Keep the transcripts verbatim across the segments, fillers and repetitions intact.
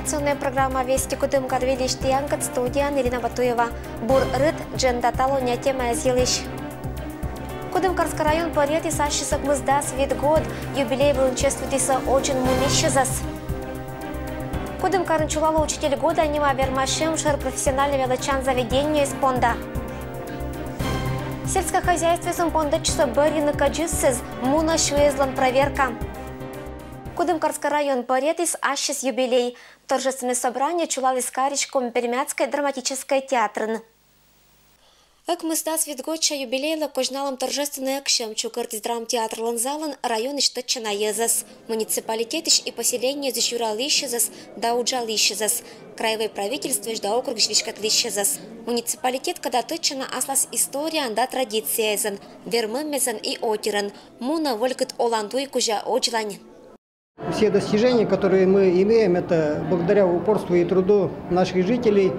Информационная программа «Вести Кудымкар» выльысь тіянкӧд, студияын Ирина Батуева. Бур рыт, джен да талуння темаяс йылысь. Кудымкарскӧй район пӧръетіс ассьыс ӧкмысдас вит год, юбилей вылын чествуйтісӧ Оджын мунісьӧзӧс. Кудымкарын «Чулало учитель года» нима вермасьӧм шӧр профессиональнӧй велӧдчан заведениеыс понда. Сельскӧй хозяйствоыслӧн пондӧдчисӧ бӧрйыны кӧдзыссӧ, мунӧ сюйӧзлӧн проверка. Кудымкарскӧй район пӧръетіс ассьыс юбилей. Торжественнӧй собрание чулаліс карысь Коми-Пермяцкӧй драматическӧй театрын. Ӧкмысдас вит годся юбилейлы козьналӧм торжественнӧй эксьӧм чукӧртіс драмтеатрлӧн залын районысь тӧдчана йӧзӧс, муниципалитетысь и поселениеысь юралысьясӧс да уджалысьясӧс, краевӧй правительствоысь да округысь веськӧдлысьясӧс. Муниципалитет кадӧ тӧдчана аслас историяӧн да традицияясӧн, вермӧмъясӧн и отерӧн, мунӧ вольгыт олан туй кузя Оджлань. Все достижения, которые мы имеем, это благодаря упорству и труду наших жителей,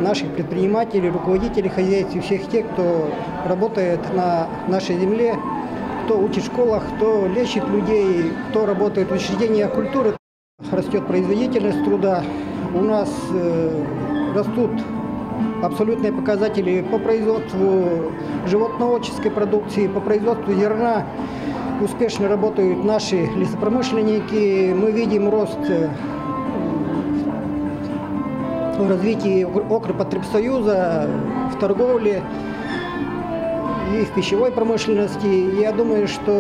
наших предпринимателей, руководителей хозяйств и всех тех, кто работает на нашей земле, кто учит в школах, кто лечит людей, кто работает в учреждениях культуры. Растет производительность труда. У нас э, растут абсолютные показатели по производству животноводческой продукции, по производству зерна. Успешно работают наши лесопромышленники. Мы видим рост э, в развитии Укрпотребсоюза, в торговле и в пищевой промышленности. Я думаю, что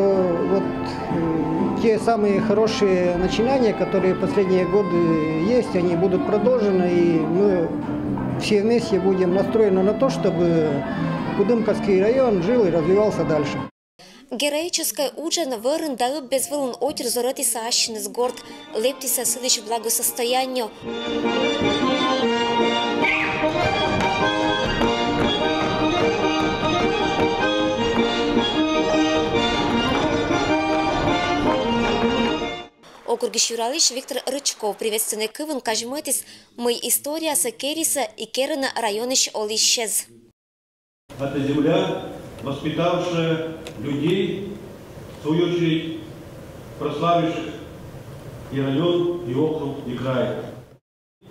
вот э, те самые хорошие начинания, которые последние годы есть, они будут продолжены, и мы все вместе будем настроены на то, чтобы Кудымкарский район жил и развивался дальше. Героическӧй уджӧн вӧрын да ыббез вылын отир зорӧтісӧ ассьыныс горт, лэптісӧ сылысь благосостояние. Округысь юралысь Виктор Рычков приветственнӧй кывйӧн казьмӧдіс, мый историясӧ керисӧ и керӧны районысь олысьяс. Эта земля, воспитавшая людей, в свою очередь, прославивших и район, и округ, и край.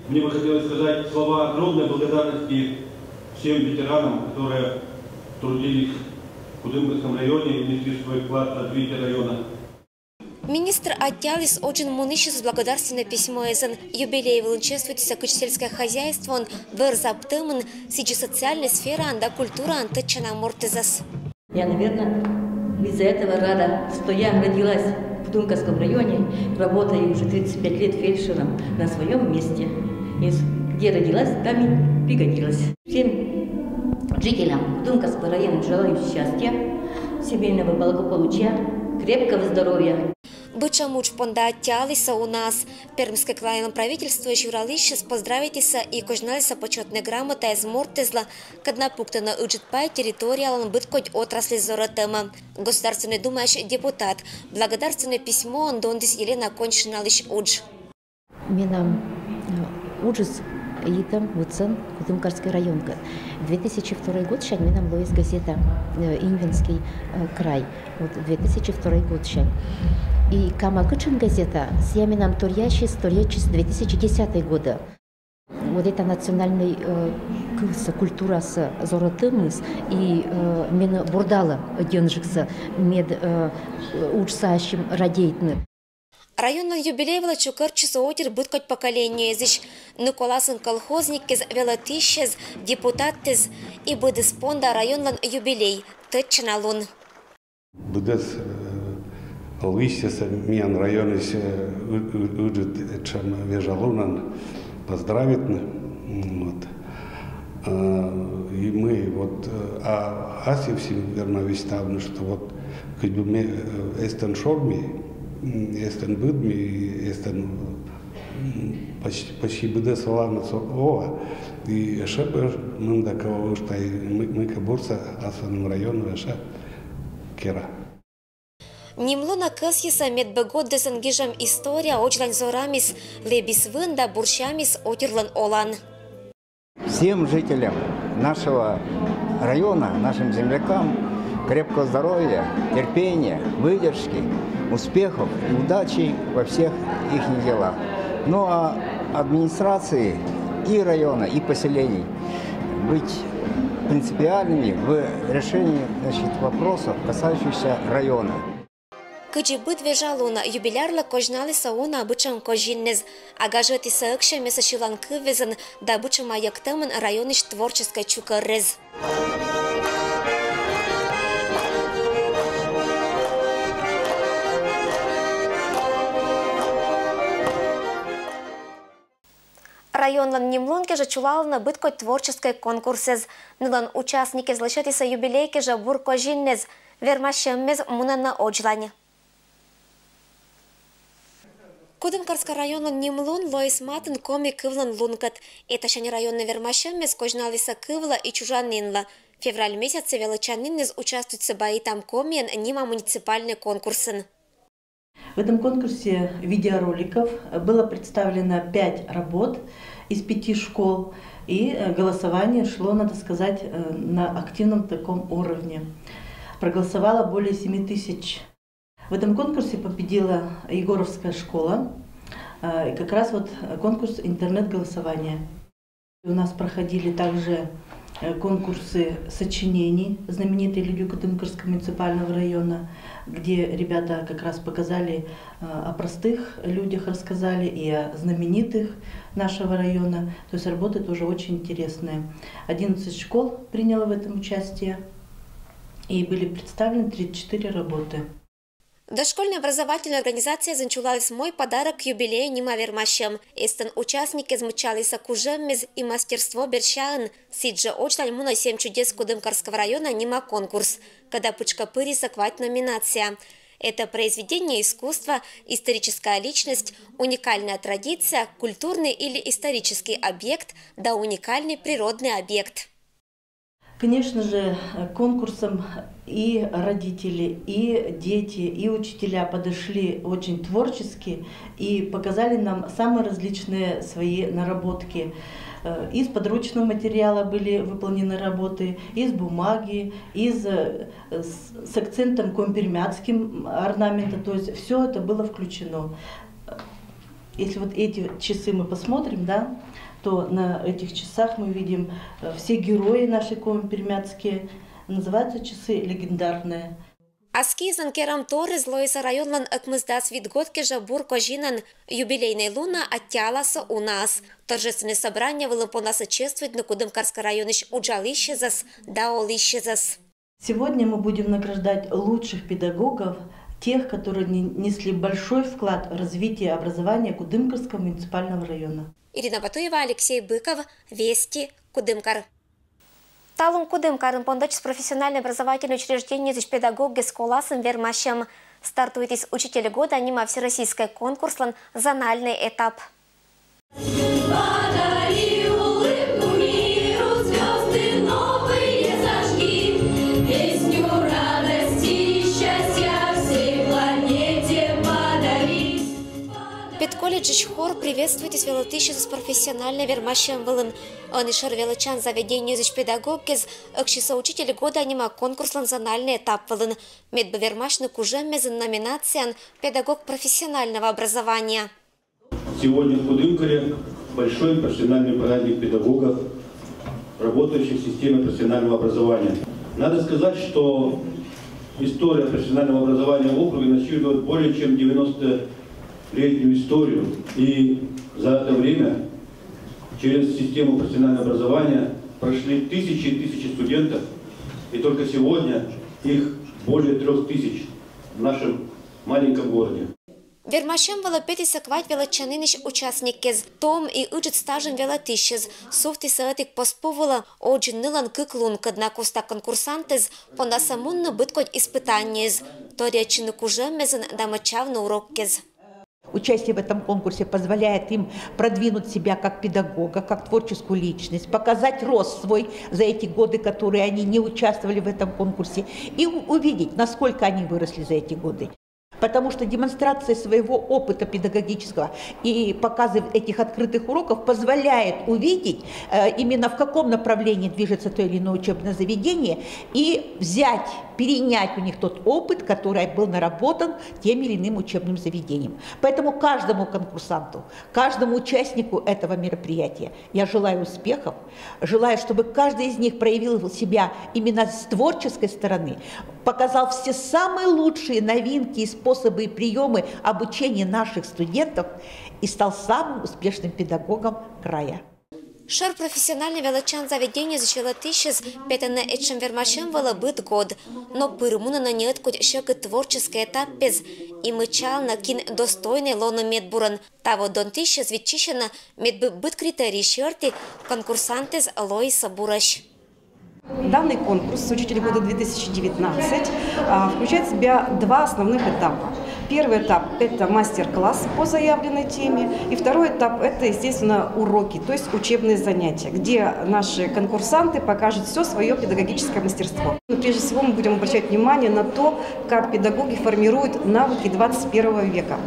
Мне бы хотелось сказать слова огромной благодарности всем ветеранам, которые трудились в Кудымкарском районе и внесли свой вклад в развитие района. Министр аттьӧаліс Оджын мунісьясӧс благодарственнӧй письмоӧн. Юбилей вылын чествуйтісӧ кыдз сельскӧй хозяйствоын, вӧр заптӧмын, сідзи социальнӧй сфераын да культураын тӧдчана мортъясӧс. Я, наверное, из-за этого рада, что я родилась в Кудымкарском районе, работаю уже тридцать пять лет фельдшером на своем месте. И с- где родилась, там и пригодилась. Всем жителям Кудымкарского района желаю счастья, семейного благополучия, крепкого здоровья. Быдсяма удж понда аттьӧалісӧ унаӧс. Пермскӧй крайлӧн правительствоысь юралысьяс поздравитісӧ и козьналісӧ почётнӧй грамотаяс мортъяслы, кӧні пуктӧны ыджыд пай территориялӧн быд кодь отрасльяс зорӧтӧмӧ. Государственнӧй Думаысь депутат благодарственнӧй письмоӧн дондіс Елена Коньшиналысь удж. Менам э, уджыс йитӧм вывсьӧ Кудымкарскӧй районкӧд. Две тысячи второй годсянь менам лоис газета э, «Инвенский э, край». Вот две тысячи второй годсянь. И кама кытшын газета, сійӧ менам торъяысь, торъяысь две тысячи десятый годӧ. Вот это национальнӧй э, кывсӧ, культурасӧ зорӧтӧмыс и э, менӧ бурдалӧ ӧдйӧджыксӧ, мед э, уджсӧ ассьым радейтны. Районлӧн юбилей вылӧ чукӧртчисӧ отир быд кодь поколениеысь. Ныколасын колхозникъяс, велӧдысьяс, депутатъяс, и быдӧс понда районлӧн юбилей, тӧдчана лун. Быдӧс э, олысьясӧс миян районысь э, ы- ы- ыджыд этшӧм вежа лунӧн поздравитны. М, Вот. Э, И мы вот, э, а асьныс вермам висьтавны, что вот кыдз бы ми э, эстӧн шог ми, м, эстӧн быд ми, эстӧн м, почти, почти быдӧс оланыс о- оа. И ещӧ бы мында кӧ ӧштай, мыйкӧ бурсӧ асланым районӧ ещӧ кера. Нимлунӧ кӧсйисӧ, мед быд годъясӧн гижӧм история, Оджлань зорамыс, лэбис вын да бурсямыс отирлӧн олан. Всем жителям нашего района, нашим землякам крепкого здоровья, терпения, выдержки, успехов и удачи во всех их делах. Ну а Администрации и района, и поселений быть принципиальными в решении, значит, вопросов, касающихся района. Кыдзи быд вежа лунӧ, юбилярлы козьналісӧ уна бытшӧм козиннэз. А гажӧдісӧ ӧксяммес сьылан кывъясӧн да бытшӧма йӧктӧмӧн районысь творческӧй чукӧррез. Районлӧн нимлун кежӧ чулалӧны быд кодь творческӧй конкурсэз. Нылӧн участникъяслы сетісӧ юбилей кежӧ бур козиннэз. Вермасьӧммес мунӧны одзлань. Кудымкарскӧй районлӧн нимлун лоис матын коми кывлӧн лункӧд. Этасянь районын вермасьӧммес козьналісӧ кывлӧ и чужанінлы. Февраль месяцын велӧдчанінныс участвуйтчис «Баитам комиӧн» нима муниципальнӧй конкурсын. В этом конкурсе видеороликов было представлено пять работ из пяти школ, и голосование шло, надо сказать, на активном таком уровне. Проголосовало более семи тысяч. В этом конкурсе победила Егоровская школа, и как раз вот конкурс интернет-голосования. У нас проходили также конкурсы сочинений «Знаменитые люди Кудымкарского муниципального района», где ребята как раз показали о простых людях, рассказали и о знаменитых нашего района. То есть работы тоже очень интересные. Одиннадцать школ приняло в этом участие, и были представлены тридцать четыре работы. Дошкольнӧй образовательнӧй организацияясын чулаліс «Мой подарок к юбилею» нима вермасьӧм. Эстӧн участникъяс мыччалісӧ кужӧммес и мастерство бердсянь. Сідзжӧ одзлань мунӧ «Семь чудес Кудымкарского района» нима конкурс, кӧда пытшкӧ пырисӧ квайт номинация: это произведение искусства, историческая личность, уникальная традиция, культурный или исторический объект да уникальный природный объект. Конечно же, конкурсом и родители, и дети, и учителя подошли очень творчески и показали нам самые различные свои наработки. Из подручного материала были выполнены работы, из бумаги, из с акцентом коми-пермяцким орнамента, то есть все это было включено. Если вот эти часы мы посмотрим, да, то на этих часах мы видим все герои наши коми-пермяцкие. Называются часы легендарные. Аскизӧн керӧмторйыс лоис районлӧн ӧкмысдас вит год кежӧ бур козинӧн. Юбилейнӧй лунӧ аттьӧаласӧ унаӧс. Торжественнӧй собрание вылын пондасны чествуйтны Кудымкарскӧй районысь уджалысьясӧс да олысьясӧс. Сегодня мы будем награждать лучших педагогов, тех, которые внесли большой вклад в развитие образования Кудымкарского муниципального района. Ирина Батуева, Алексей Быков, Вести, Кудымкар. Талун Кудымкарын пондӧдчис профессиональнӧй образовательнӧй учреждениеысь педагогъяс коласын вермасьӧм. Стартуйтіс «Учитель года» нима всероссийскӧй конкурслӧн зональнӧй этап. Педколледжысь хор приветствуйтіс велӧдысьясӧс профессиональнӧй вермасьӧм вылын. Ӧні шӧр велӧдчан заведениеысь педагогъяс ӧксисӧ «Учитель года» нима конкурслӧн зональнӧй этап вылын. Медбӧй вермасьны кужӧммезйын номинацияын «Педагог профессионального образования». Сегодня в Кудымкаре большой профессиональный праздник педагогов, работающих в системе профессионального образования. Надо сказать, что история профессионального образования в округе насчитывает более чем девяностолетнюю историю. И за это время через систему профессионального образования прошли тысячи и тысячи студентов. И только сегодня их более трёх тысяч в нашем маленьком городе. Вермасьӧм вылӧ петісӧ квайт велӧдчанінысь участникъяс. Том и ыджыд стажӧн велӧдысьяс сувтісӧ ӧтик пос пу вылӧ. Озьы нылӧн кык лункӧд. На коста конкурсантъяс пондасӧ мунны быд кодь испытаниеяс, торйӧдчыны кужӧммезйын да мыччавны урокъяс. Участие в этом конкурсе позволяет им продвинуть себя как педагога, как творческую личность, показать рост свой за эти годы, которые они не участвовали в этом конкурсе, и увидеть, насколько они выросли за эти годы. Потому что демонстрация своего опыта педагогического и показы этих открытых уроков позволяет увидеть, э, именно в каком направлении движется то или иное учебное заведение, и взять, перенять у них тот опыт, который был наработан тем или иным учебным заведением. Поэтому каждому конкурсанту, каждому участнику этого мероприятия я желаю успехов, желаю, чтобы каждый из них проявил себя именно с творческой стороны, показал все самые лучшие новинки и способы и приемы обучения наших студентов и стал самым успешным педагогом края. Шӧр профессиональный велӧдчан заведениеысь велӧдысьыс петӧны эчӧм вермасьӧм вылӧ быд год. Но пыр мунӧны ньӧткодь сьӧкыд творческӧй этаппӧ. И мыччалӧны, кин достойнӧй лоны медбурӧн. Таво донтысьыс виччысьӧны, медбур быд критерий серти конкурсантыс лоис бурӧсь. Данный конкурс «Учитель года две тысячи девятнадцать», а, включает в себя два основных этапа. Первый этап — это мастер-класс по заявленной теме, и второй этап — это, естественно, уроки, то есть учебные занятия, где наши конкурсанты покажут все свое педагогическое мастерство. Но прежде всего мы будем обращать внимание на то, как педагоги формируют навыки двадцать первого века.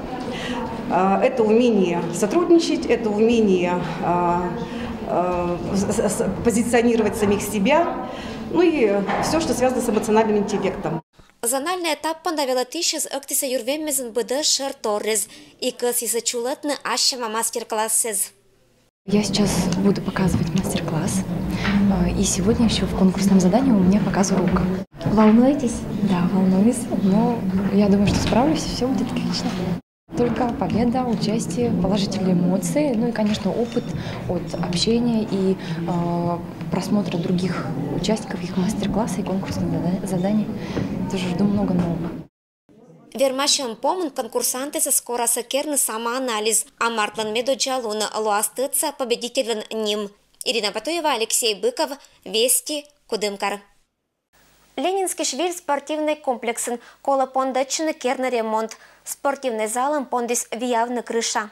А, это умение сотрудничать, это умение, а, а, с- с- позиционировать самих себя, ну и все, что связано с эмоциональным интеллектом. Зональнӧй этап понда велӧдысьыс Ӧктысӧ юрвеммезйын быдӧс шӧр торйӧ и кӧсйисӧ чулӧтны ассьыд мастер-классӧс. Я сейчас буду показывать мастер-класс. А, и сегодня еще в конкурсном задании у меня показ урока. Волнуетесь? Да, волнуюсь, но я думаю, что справлюсь, и все будет отлично. Только победа, участие, положительные эмоции, ну и, конечно, опыт от общения и, э, просмотра других участников их мастер-класса и конкурсных зада- заданий. Тоже жду много нового. Вермасьӧм помын конкурсантъясӧс корасӧ керны самоанализ, а мартлӧн медодзза лунӧ лоас тӧдса победительлӧн ним. Ирина Батуева, Алексей Быков, Вести, Кудымкар. Ленинскысь виль спортивнӧй комплексын колӧ пондӧдчыны керны ремонт. Спортивнӧй залын пондіс виявны крыша.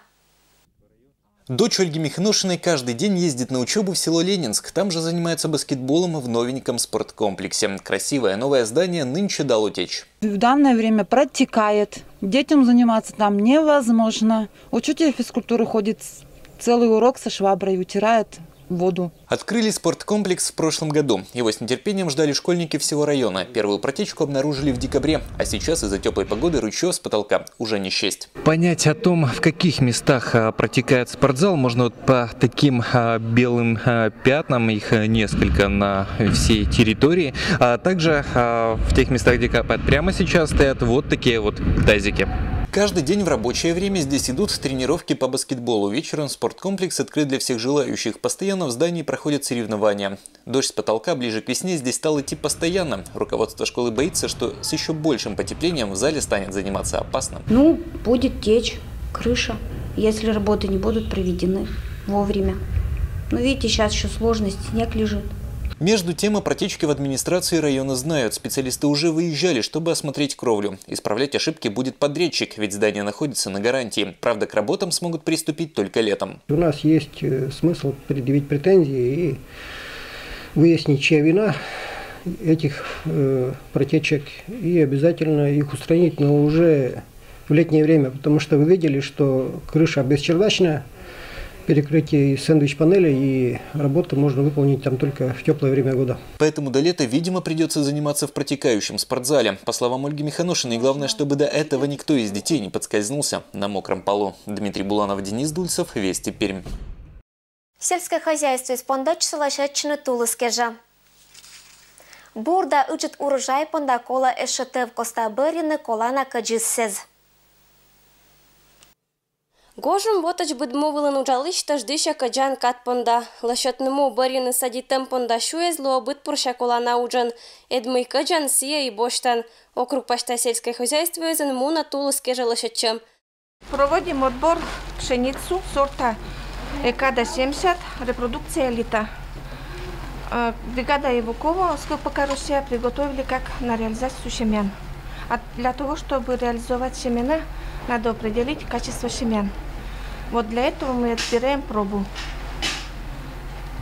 Дочь Ольги Михношиной каждый день ездит на учебу в село Ленинск. Там же занимаются баскетболом в новеньком спорткомплексе. Красивое новое здание нынче дало течь. В данное время протекает. Детям заниматься там невозможно. Учитель физкультуры ходит с- целый урок со шваброй, утирает воду. Открыли спорткомплекс в прошлом году. Его с нетерпением ждали школьники всего района. Первую протечку обнаружили в декабре, а сейчас из-за теплой погоды ручьё с потолка уже не счесть. Понять о том, в каких местах, а, протекает спортзал, можно вот по таким, а, белым, а, пятнам, их, а, несколько на всей территории, а также, а, в тех местах, где капает, прямо сейчас стоят вот такие вот тазики. Каждый день в рабочее время здесь идут тренировки по баскетболу. Вечером спорткомплекс открыт для всех желающих. Постоянно в здании проходят соревнования. Дождь с потолка ближе к весне здесь стал идти постоянно. Руководство школы боится, что с еще большим потеплением в зале станет заниматься опасным. Ну, будет течь крыша, если работы не будут проведены вовремя. Ну, видите, сейчас еще сложность, снег лежит. Между тем, о протечке в администрации района знают. Специалисты уже выезжали, чтобы осмотреть кровлю. Исправлять ошибки будет подрядчик, ведь здание находится на гарантии. Правда, к работам смогут приступить только летом. У нас есть, э, смысл предъявить претензии и выяснить, чья вина этих, э, протечек, и обязательно их устранить, но уже в летнее время, потому что вы видели, что крыша бесчердачная, перекрытие из сэндвич-панели, и работы можно выполнить там только в теплое время года. Поэтому до лета, видимо, придется заниматься в протекающем спортзале. По словам Ольги Миханошиной, главное, чтобы до этого никто из детей не подскользнулся на мокром полу. Дмитрий Буланов, Денис Дульцев, Вести, Пермь. Сельскӧй хозяйствоыс пондӧдчисӧ лӧсьӧдчӧны тулыс кежӧ. Бур да ыджыд урожай понда колӧ эшшӧ тӧв коста бӧрйыны колана кӧдзыссӧ. Гожӧм вотӧдз быд му вылын уджалысь тӧждысьӧ кӧдзан кад понда. Лӧсьӧдны му, бӧрйыны садитӧм понда сюйӧс лоӧ быдпырся колана уджӧн. Ӧд мый кӧдзан, сійӧ и босьтан. Округ пасьта сельскӧй хозяйствоысын мунӧ тулыс кежӧ лӧсьӧдчӧм. Проводим отбор пшеницу сорта Экада семьдесят, репродукция элита. Э, бригада Евукова с К П К «Россия» приготовили как на реализацию семян. А для того, чтобы реализовать семена, надо определить качество семян. Вот для этого мы отбираем пробу.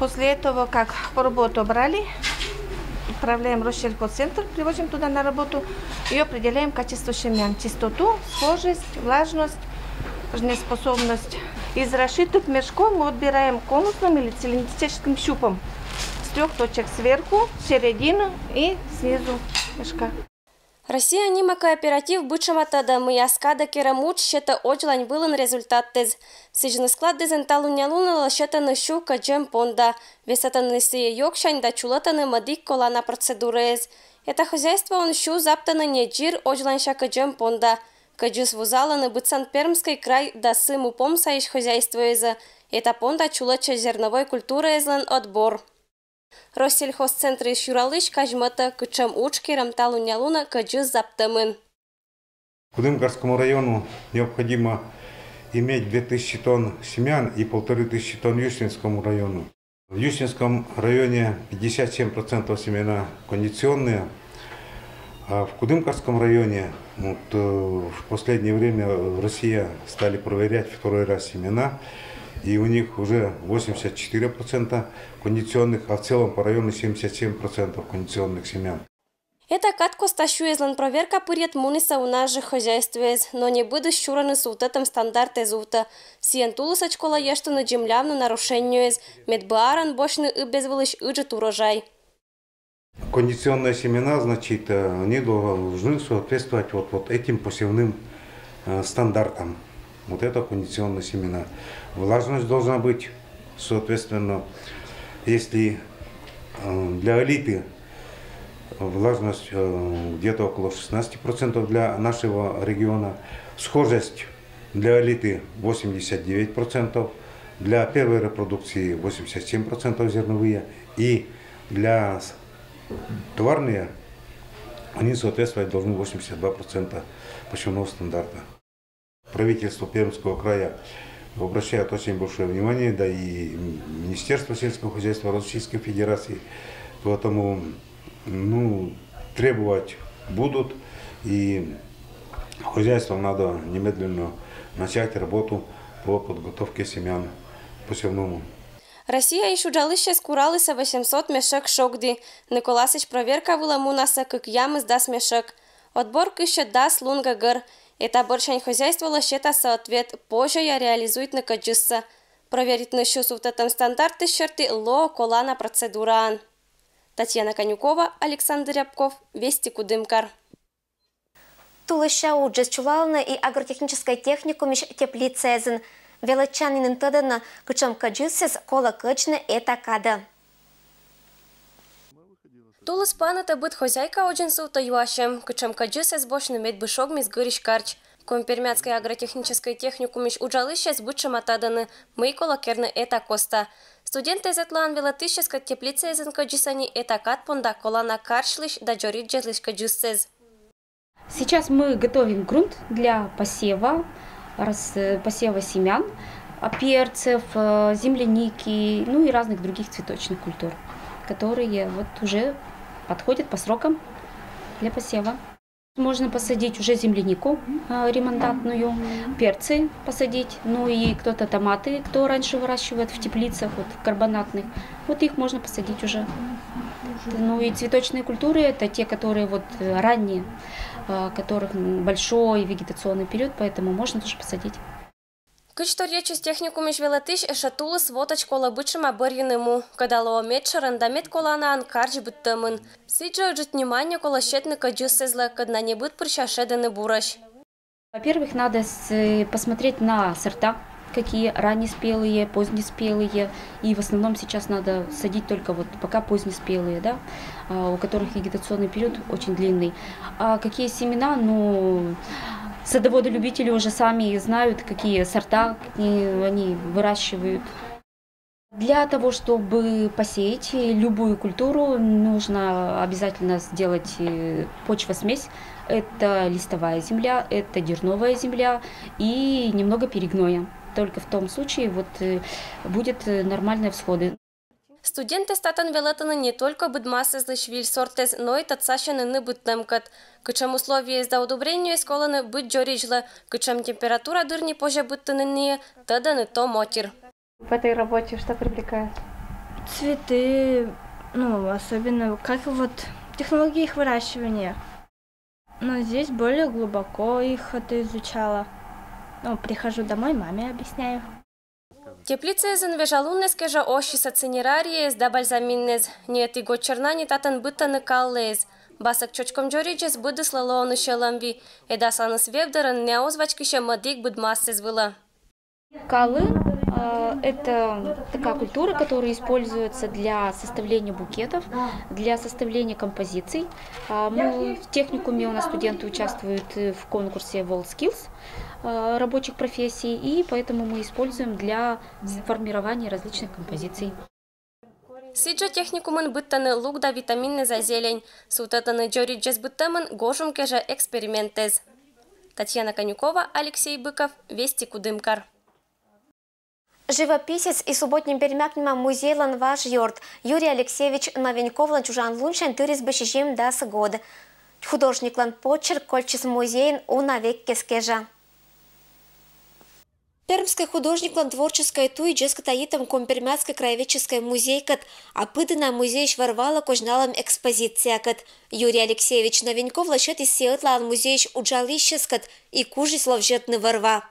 После этого, как пробу отобрали, Отправляем в Россельхозцентр, привозим туда на работу и определяем качество семян, чистоту, схожесть, влажность, жизнеспособность. Из расшитых мешков мы отбираем конусным или цилиндрическим щупом с трех точек: сверху, середину и снизу мешка. Россия нима кооператив быдшӧма тӧдӧ, мый ас кадӧ керӧм удж сетӧ одзлань вылын результаттэз. Сідзны складдіс талунъя лунӧ лӧсьӧдӧны сю кӧдзӧм понда, весӧдӧны сійӧ ёксянь да чулӧдӧны мӧдік колана процедураэз. Эта хозяйствоын сю заптӧны недзир одзланься кӧдзӧм понда. Кӧдзыс вузалӧны быдсяма Пермскӧй край да сы му пом сайысь хозяйствоэзӧ. Эта понда чулӧдчӧ зерновой культураэзлӧн отбор. Россельхозцентрысь юралысь казьмӧтӧ, кутшӧм удж керӧм талунъя лунӧ кӧдзыс заптӧмын. Кудымкарскому району необходимо иметь две тысячи тонн семян и полторы тысячи тонн Юстинскому району. В Юстинском районе пятьдесят семь процентов семена кондиционные, а в Кудымкарском районе вот, э, в последнее время в России стали проверять второй раз семена, и у них уже восемьдесят четыре процента кондиционных, а в целом по району семьдесят семь процентов кондиционных семян. Эта кад коста сюэзлӧн проверка пырйӧд мунісӧ уна жӧ хозяйствоэз, но небыдыс сюрӧны сувтӧдтӧм стандартэз увтӧ. Сійӧн тулысӧдз колӧ йӧзтыны дземлявны нарушениеез, мед быд арӧн босьтны ыб вылысь ыджыд урожай. Кондиционные семена, значит, э, они должны соответствовать вот, вот этим посевным э, стандартам. Вот это кондиционные семена. Влажность должна быть, соответственно, если э, для элиты влажность э, где-то около шестнадцати процентов для нашего региона, схожесть для элиты восемьдесят девять процентов, для первой репродукции восемьдесят семь процентов зерновые и для товарные они соответствовать должны восемьдесят два процента посевного стандарта. Правительство Пермского края обращает очень большое внимание, да и Министерство сельского хозяйства Российской Федерации. Поэтому ну, требовать будут, и хозяйствам надо немедленно начать работу по подготовке семян посевному. Россияысь уджалысьяс куралісӧ восемьсот мешӧк шогді. Ныколасысь проверка вылӧ мунасӧ кыкъямысдас мешӧк. Отбор кыссьӧ дас лун гӧгӧр. Эта бӧрсянь хозяйстволы сетасӧ ответ, позьӧ-ӧ реализуйтны кӧдзыссӧ. Проверитны сю сувтӧдтӧм стандартыс серти лоӧ колана процедураӧн. Татьяна Конюкова, Александр Рябков, Вести Кудымкар. Тулысся уджыс чулалӧны и агротехническӧй техникумысь теплицаэзын. Велӧдчанінын тӧдӧны, кутшӧм кӧдзыссӧ колӧ кӧдзны эта кадӧ. Тулыс паныта быд хозяйка одзын сувтӧ юасьӧм, кутшӧм кӧдзыссӧ босьтны, мед бы шогмис гырысь карч. Коми-Пермяцкӧй агротехническӧй техникумысь уджалысьяс быдшӧма тӧдӧны, мый колӧ керны эта коста. Студентъяс ӧтлаын велӧдысьяскӧд теплицаэзын кӧдзисӧны эта кад понда колана карчлысь да дзоридзалысь кӧдзыссӧ. Сейчас мы готовим грунт для посева, рас-, э, посева семян, а, перцев, э, земляники, ну и разных других цветочных культур, которые вот уже подходят по срокам для посева. Можно посадить уже землянику, э, ремонтантную, перцы посадить, ну и кто-то томаты, кто раньше выращивает в теплицах, вот в карбонатных, вот их можно посадить уже. Ну и цветочные культуры, это те, которые вот, э, ранние, э, которых, м, большой вегетационный период, поэтому можно тоже посадить. Кыдз торйӧдчис техникумысь велӧдысь, ещӧ тулыс-вотӧдз колӧ быдшӧма бӧрйыны му, кӧда лоӧ медшӧрӧн да медколанаӧн карч быдтӧмын. Сідзжӧ ыджыд внимание колӧ сетны кӧдзыссӧ, кӧд на небыд пырся шедӧны бурӧсь. Во-первых, надо с-, э, посмотреть на сорта, какие раннеспелые, позднеспелые. И в основном сейчас надо садить только вот пока позднеспелые, да, а, у которых вегетационный период очень длинный. А какие семена, ну, садоводы-любители уже сами знают, какие сорта, какие они выращивают. Для того, чтобы посеять любую культуру, нужно обязательно сделать, э, почвосмесь. Это листовая земля, это дерновая земля и немного перегноя. Только в том случае вот, э, будет, э, нормальные всходы. Студентъяс татӧн велӧдӧны не только быдмасӧзлысь виль сортъяс, но и татсасьӧны нин быдтӧмкӧд. Кутшӧм условиеяс да удобрениеяс колӧны быд дзоридзлы, кутшӧм температура дырйи позьӧ быдтыны, тӧдӧны то мотир. В этой работе что привлекает? Цветы, Ну, особенно как вот технологии их выращивания. Но здесь более глубоко их это изучала. Ну, прихожу домой, маме объясняю. Теплицаэзын вежалунэз кежа ошйиса цинерариез да бальзаминэз. Ньӧти гочерна ни татын быдтыны каллэез. Басӧг чочком дзоридзьӧс быдыслы лоны сьӧлӧм ви. Эд асланыс вев дырын неа оз вачкысьӧ мӧдик быдмасыс вылӧ. Калы — это такая культура, которая используется для составления букетов, для составления композиций. А мы в техникуме, у нас студенты участвуют в конкурсе WorldSkills рабочих профессий, и поэтому мы используем для формирования различных композиций. Сідз жӧ техникумын быдтӧны лук да витаминнэзъя зелень. Сувтӧдтӧны дзоридзьӧс быдтӧмын гожум кежа экспериментэз. Татьяна Конюкова, Алексей Быков, «Вести», Кудымкар. Живописец и субботник-пермяк нима музейлӧн важ ёрт Юрий Алексеевич Новеньковлӧн чужан лунсянь тырис бы сизимдас год. Художниклӧн почерк кольччис музейын уна веккез кежа. Пермскӧй художниклӧн творческӧй туй дзескыта йитӧм Коми-Пермяцкӧй краеведческӧй музейкӧд, а пыдіна музейысь вӧр-валӧ козьналӧм экспозициякӧд. Юрий Алексеевич Новеньковлы сетіс сійӧ ӧтлаын музейысь уджалысьяскӧд и кужис лов сетны вӧр-ва.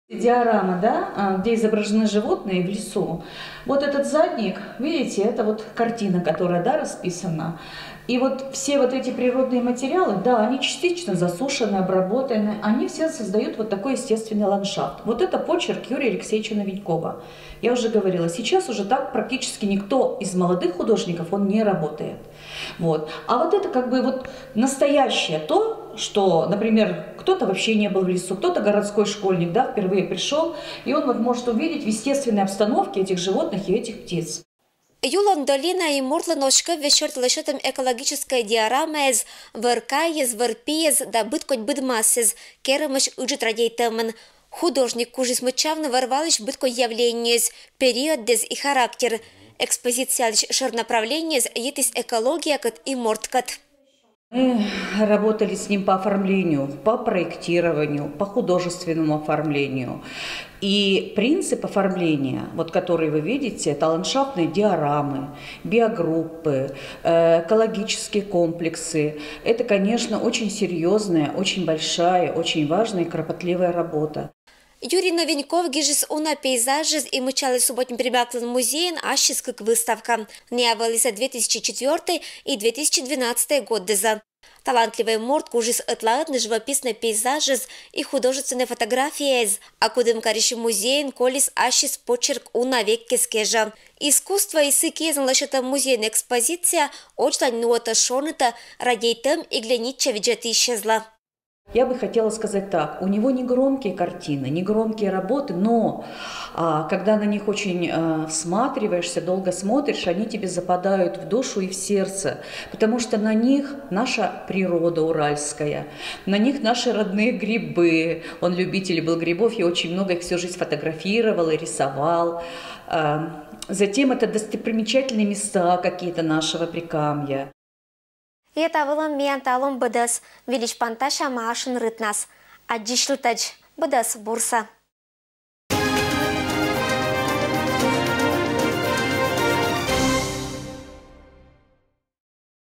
Диорама, да, где изображены животные в лесу. Вот этот задник, видите, это вот картина, которая, да, расписана. И вот все вот эти природные материалы, да, они частично засушены, обработаны, они все создают вот такой естественный ландшафт. Вот это почерк Юрия Алексеевича Новенькова. Я уже говорила, сейчас уже так практически никто из молодых художников, он не работает. Вот. А вот это как бы вот настоящее то, что, например, кто-то вообще не был в лесу, кто-то городской школьник, да, впервые пришел, и он вот может увидеть в естественной обстановке этих животных и этих птиц. Юлӧн долина и мортлӧн оскӧб весёрт лӧсьӧдтӧм экологическӧй диорамаэз, вӧр-кайез, вӧр-пиез да быдкодь быдмасэз керӧмысь ыджыд радейтӧмын. Художник кужис мыччавны вӧр-валысь быдкодь явлениез, периоддэз и характер. Экспозициялысь шӧр направлениез йитіс экологиякӧд и морткӧд. Мы работали с ним по оформлению, по проектированию, по художественному оформлению. И принцип оформления, вот который вы видите, это ландшафтные диорамы, биогруппы, э, экологические комплексы. Это, конечно, очень серьезная, очень большая, очень важная и кропотливая работа. Юрий Новеньков гижис уна пейзажез и мыччаліс субботник-пермяклӧн музейын ассьыс кык выставка. Неа вӧлісӧ две тысячи четвёртӧй и две тысячи двенадцатӧй годдэзлӧн. Талантливӧй морт кужис ӧтлаӧдны живописнӧй пейзажез и художественнӧй фотографияез, а Кудымкарысь музейын колис ассьыс почерк уна веккез кежа. Искусство и сы киэзын лӧсьӧдтӧм музейын экспозиция ордшлань нуӧтӧ, шонитӧ радейтӧм и глянитчӧ видзӧдысьӧзлы. Я бы хотела сказать так, у него не громкие картины, не громкие работы, но а, когда на них очень а, всматриваешься, долго смотришь, они тебе западают в душу и в сердце, потому что на них наша природа уральская, на них наши родные грибы. Он любитель был грибов и очень много их всю жизнь фотографировал и рисовал. А, затем это достопримечательные места какие-то нашего Прикамья. Йӧ, та вылын миян талун быдӧс. Выльысь пантасям ма ӧшинь рытнас. Аддзысьлытӧдз. Быдӧс бурсӧ.